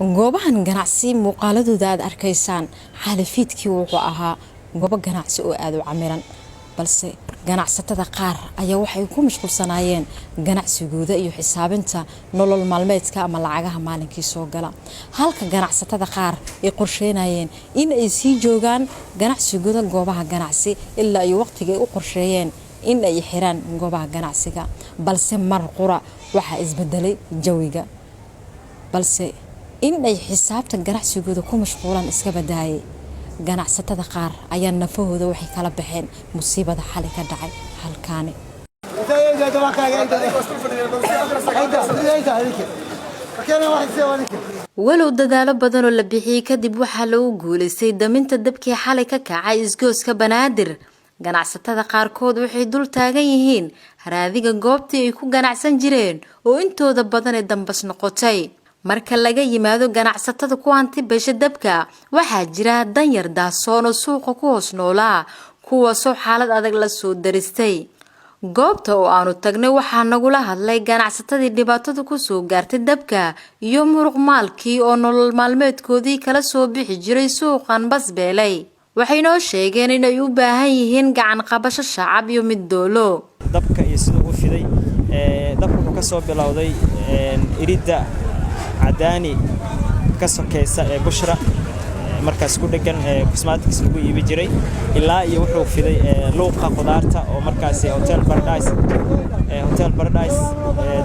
Goobahan ganacsi muuqaaladooda aad arkaysaan xaalifiidkii wuxuu ahaa goobo ganacsi oo aada u camiran, balse ganacsatada qaar ayaa waxay ku mashquulsanaayeen ganacsigooda iyo xisaabinta nolol maalmeedka ama lacagaha maalinkii soo gala, halka ganacsatada qaar ay qorsheynayeen in ay sii joogaan ganacsigooda goobaha ganacsi ilaa iyo waqtiga ay u qorsheeyeen in ay xiraan goobaha ganacsiga. Balse mar qura waxaa isbedelay jawiga, balse in ay xisaabta ganacsigooda ku mashquulaan iska badaayay, ganacsatada qaar ayaa nafahooda waxay kala baxeen musiibada xali ka dhacay halkaani. Walow dadaalo badan oo la bixiyey kadib waxaa lagu guulaystay daminta dabkii xalay ka kacay isgooska Banaadir, ganacsatada qaarkood waxay dul taagan yihiin haraadiga goobtii ay ku ganacsan jireen oo intooda badan ee dambas noqotay. Marka laga yimaado ganacsatada ku hanti besha dabka, waxaa jira danyar daasoon oo suuqa ku hoos noolaa, kuwaasoo xaalad adag la soo daristay. Goobta oo aanu tagnay waxaa nagula hadlay ganacsatadii dhibaatadu kusoo gaartay dabka iyo muruq maalkii oo nolol maalmeedkoodii kala soo bixi jiray suuqan basbeelay. Waxay noo sheegeen inay u baahan yihiin gacan qabasho shacab iyo mid doolo. Dabka iyo siduu u fiday, dabka wuxuu ka soo bilowday iridda Cadaani ka sokeysa ee Bushra markaas ku dhegan ee cosmetics lagu iibi jiray, ilaa iyo wuxuu fiday luuqa khudaarta oo markaasi Hotel Paradise. Hotel Paradise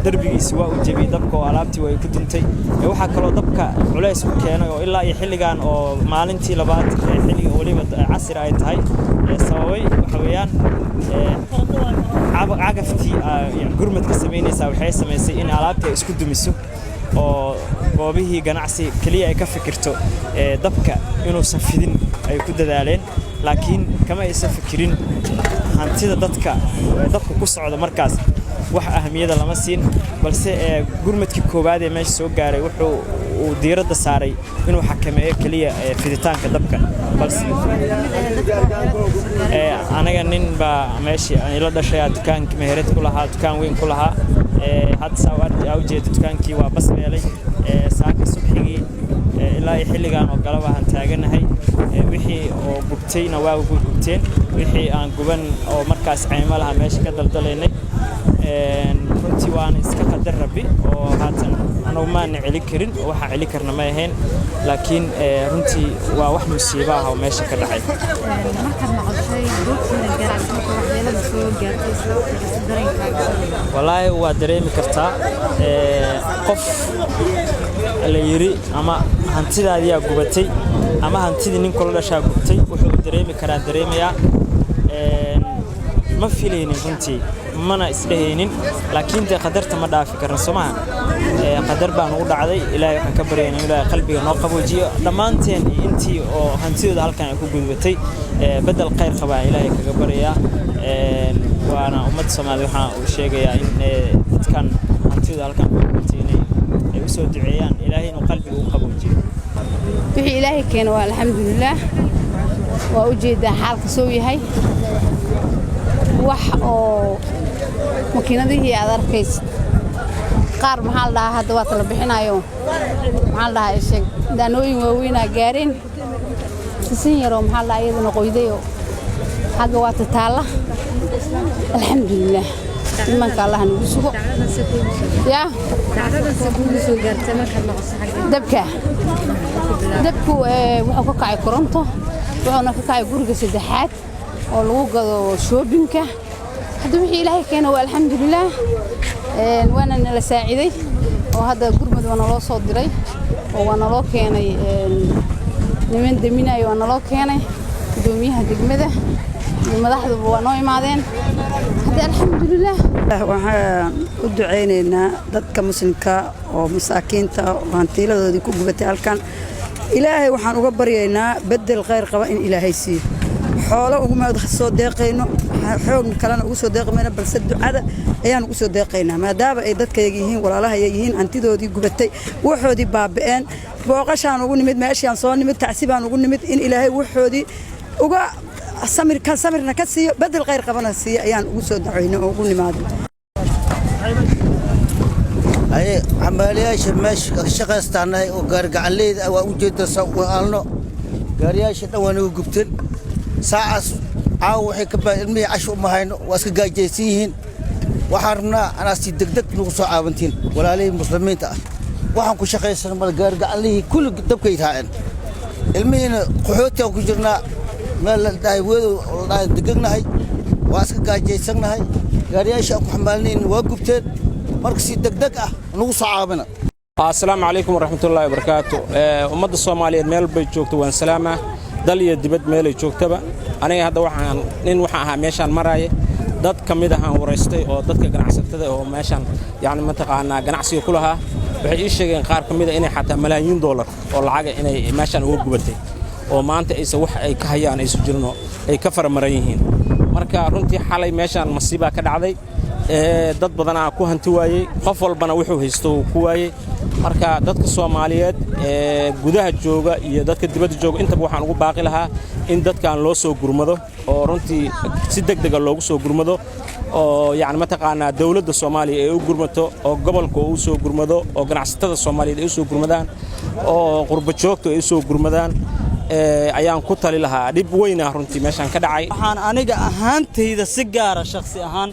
darbigiisi waa uu jebiyey dabka oo alaabtii way ku duntay. Waxaa kaloo dabka culays ku keenay oo ilaa iyo xilligan oo maalintii labaad, xilliga weliba casir ay tahay, sababay waxa weeyaan cagaftii gurmadka samaynaysaa waxay samaysay in alaabtii ay isku dumiso oo goobihii ganacsi keliya ay ka fikirto dabka inuusan fidin ay ku dadaaleen, laakiin kama aysan fikirin hantida dadka dabka ku socda. Markaas wax ahamiyada lama siin, balse gurmadkii koowaad ee meesha soo gaaray wuxuu uu diiradda saaray inuu xakameeyo keliya fiditaanka dabka. Balse anaga nin baa meeshii ila dhashay dukaan meherad ku lahaa, dukaan weyn ku lahaa. Hadda saa ujeeda dukaankii waa bas beelay. Saaka subxigii ilaa iyo xilligan oo galaba aan taaganahay, wixii oo gubtayna waa gubteen, wixii aan guban oo markaas caymo laha meesha ka daldalaynay. Runtii waana iska qadar Rabbi oo haatan anagu maana celin karin oo waxaan celin karna ma ahayn, laakiin runtii waa wax musiibo ah oo meesha ka dhacay. Markaad maqashay goobtiina ganacsi marka waxyeelada soo gaartay, isla waqtigaas dareenkaaga? Wallaahi waa dareemi kartaa, qof la yiri ama hantidaadiyaa gubatay ama hantidii nin kula dhashaa gubtay, wuxuu dareemi karaa dareemayaa. Ma filaynin runtii, mana isdhehaynin, laakiin dee qadarta ma dhaafi karna, soo maha? Qadar baan ugu dhacday. Ilaahay waxaan ka baryaynaa in Ilaahay qalbiga noo qaboojiyo dhammaanteen iyo intii oo hantidooda halkan ay ku gudbatay, bedel khayr qabaa Ilaahay kaga baryayaa. Waana ummadda Soomaalida waxaan uu sheegayaa in dadkan hantidooda halkan ku gudbatay inay ay u soo duceeyaan Ilaahay inuu qalbiga u qaboojiyo. Wixii Ilaahay keena waa alxamdulilaah. Waa u jeedaa xaalka soo yahay, wax oo makiinadihii aad arkaysid qaar, maxaa la dhahaa, hadda waa tala bixinayo, maxaa la dhahaa, sheeg, daanooyin waaweynaa gaareen, sisin yaroo, maxaa la dhahaa, iyadana qoydayoo xagga waa tataalla. Alxamdulilaah, imanka Allah nagu sugo yaa. Dabka, dabku wuxuu ka kacay koronto, wuxuuna ka kacay guriga saddexaad oo lagu gado shoppingka. Hadda wixii Ilaahay keena waa alxamdulilaah. Waana nala saaciday oo hadda gurmud waa naloo soo diray oo waa naloo keenay niman deminayo, waa naloo keenay gudoomiyaha degmada iyo madaxduba waa noo imaadeen. Hadda alxamdulilaah. Waxaan u ducaynaynaa dadka muslimka oo masaakiinta oo hantiiladoodii ku gubatay halkan. Ilaahay waxaan uga baryaynaa bedel khayr qaba in Ilaahay siiyo. Xoolo uguma soo deeqayno, xoog kalena ugu soo deeqi mayno, balse ducada ayaan ugu soo deeqaynaa, maadaama ay dadkayaga yihiin, walaalahaya yihiin, hantidoodii gubatay, waxoodii baaba'een. Booqashaan ugu nimid, meeshaan soo nimid, tacsi baan ugu nimid, in Ilaahay waxoodii uga samirka samirna ka siiyo, bedel khayr qabana siiyo ayaan ugu soo dacaynay oo ugu nimaaday. Haye, xamaaliyaasha meesha ka shaqaystaanahay oo gaarigacanleyda ah, waa ujeedda aalno gaariyaasha dhan waa naga gubteen. Saacaas caawa waxay ka baa ilmihii casho uma hayno, waa iska gaajaysan yihiin. Waxaan rabnaa anaa si degdeg nagu soo caawantiin, walaalihii muslimiinta ah. Waxaan ku shaqaysana male, gaarigacanlihii kulli dabkay raaceen, ilmihiina qaxootigaan ku jirnaa. Meel la dhahay weedow la dhahay degegnahay, waa iska gaajaysannahay. Gaariyaasha aan ku xamaalinayn waa gubteen. Marka si degdeg ah nagu soo caawina. Asalaamu calaykum waraxmatullaahi wabarakaatu. Ummadda Soomaaliyeed meel bay joogto waan salaamaa, dal iyo dibad meelay joogtaba. Aniga hadda waxaan nin waxaan ahaa meeshaan maraaya, dad ka mid ahaan waraystay oo dadka ganacsatada oo meeshaan yacni mataqaanaa ganacsiga ku lahaa. Waxay ii sheegeen qaar ka mid a inay xataa malaayiin dollar oo lacaga inay meeshaan uga gubatay, oo maanta aysan wax ay ka hayaan aysu jirinoo ay ka faramaran yihiin. Marka runtii xalay meeshaan masiibaa ka dhacday, dad badanaa ku hanti waayey, qof walbana wuxuu haysto uu ku waayey. Marka dadka Soomaaliyeed ee gudaha jooga iyo dadka dibadda jooga intaba waxaan ugu baaqi lahaa in dadkan loo soo gurmado, oo runtii si deg dega loogu soo gurmado, oo yacni mataqaanaa dawladda Soomaaliya ay u gurmato, oo gobolka uu soo gurmado, oo ganacsatada Soomaaliyeed ay u soo gurmadaan, oo qurbo joogtu ay u soo gurmadaan ayaan ku tali lahaa. Dhib weynah runtii meeshaan ka dhacay. Waxaan aniga ahaantayda si gaara, shakhsi ahaan,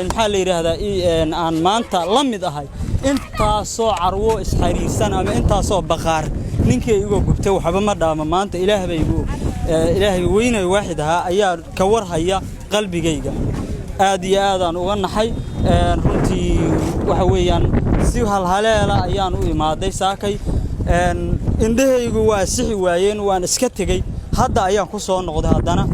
maxaa la yidhaahdaa, aan maanta la mid ahay intaasoo carwo isxariirsan ama intaasoo baqaar ninkii iga gubtay. Waxba ma dhaama maanta. Ilaahbaygu, Ilaahay weynay waaxid ahaa ayaa ka warhaya qalbigayga. Aad iyo aadaan uga naxay runtii. Waxa weeyaan si halhaleela ayaan u imaaday saakay. Indhahaygu waa sixi waayeen, waan iska tegey, hadda ayaan ku soo noqday. Haddana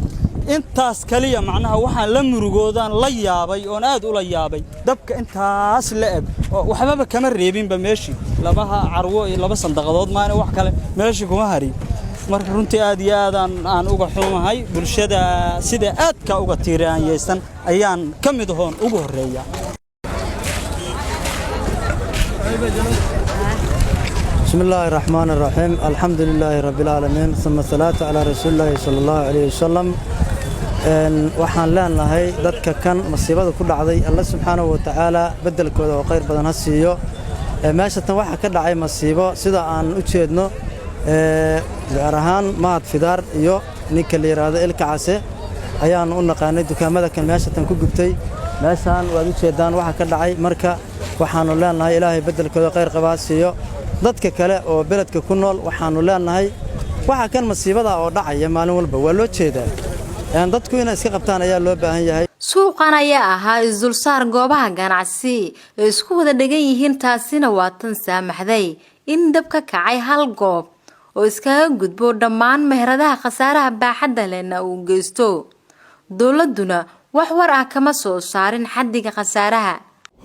intaas kaliya macnaha waxaan la murugoodaan la yaabay oon aad ula yaabay dabka intaas la eg oo waxbaba kama reebinba meeshii. Labaha carwo iyo laba sandaqadood maana wax kale meeshii kuma harin. Marka runtii aad iyo aadaan aan uga xumahay. Bulshada sida aadka uga tiiraanyaysan ayaan ka mid ahoon ugu horreeya. بسم الله الرحمن الرحيم، الحمد لله رب العالمين، ثم الصلاة على رسول الله صلى الله عليه وسلم. Waxaan leenahay dadka kan masiibada ku dhacday, Alla subxaanahu wa tacaala beddelkooda oo khayr badan ha siiyo. Meesha tan waxaa ka dhacay masiibo sida aan u jeedno, gaar ahaan Mahad Fidaar iyo ninka la yidhaahdo Ilka Case ayaanu u naqaanay dukaamada kan meesha tan ku gubtay. Meeshaan waad u jeeddaan waxa ka dhacay. Marka waxaannu leenahay Ilaahay beddelkooda khayr qaba ha siiyo. Dadka kale oo beledka ku nool waxaannu leenahay waxa kan masiibada oo dhacaya maalin walba waa loo jeedaa, dadku inay iska qabtaan ayaa loo baahan yahay. Suuqan ayaa ahaa isdulsaar goobaha ganacsi ay isku wada dhegan yihiin, taasina waa tan saamaxday in dab ka kacay hal goob oo iskaga gudbo dhammaan meheradaha, khasaaraha baaxadda lehna uu geysto. Dowladuna wax war ah kama soo saarin xaddiga khasaaraha.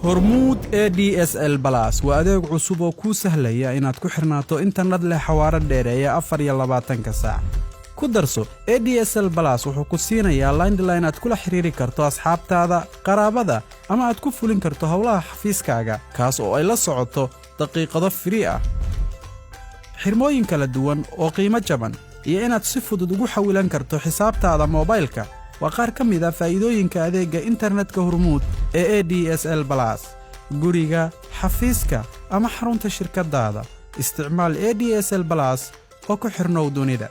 Hormuud ADSL Plus waa adeeg cusub oo kuu sahlaya inaad ku xirnaato internet leh xawaaro dheereeya 24-ka saac. Ku darso, ADSL Plus wuxuu ku siinayaa landline aad kula xiriiri karto asxaabtaada, qaraabada ama aad ku fulin karto howlaha xafiiskaaga, kaas oo ay la socoto daqiiqado free ah, xirmooyin kala duwan oo qiimo jaban, iyo inaad si fudud ugu xawilan karto xisaabtaada moobaylka. Waa qaar ka mid a faa'iidooyinka adeegga internetka Hormuud ee ADSL Plus. Guriga, xafiiska ama xarunta shirkaddaada, isticmaal ADSL Plus oo ku xidhnow dunida.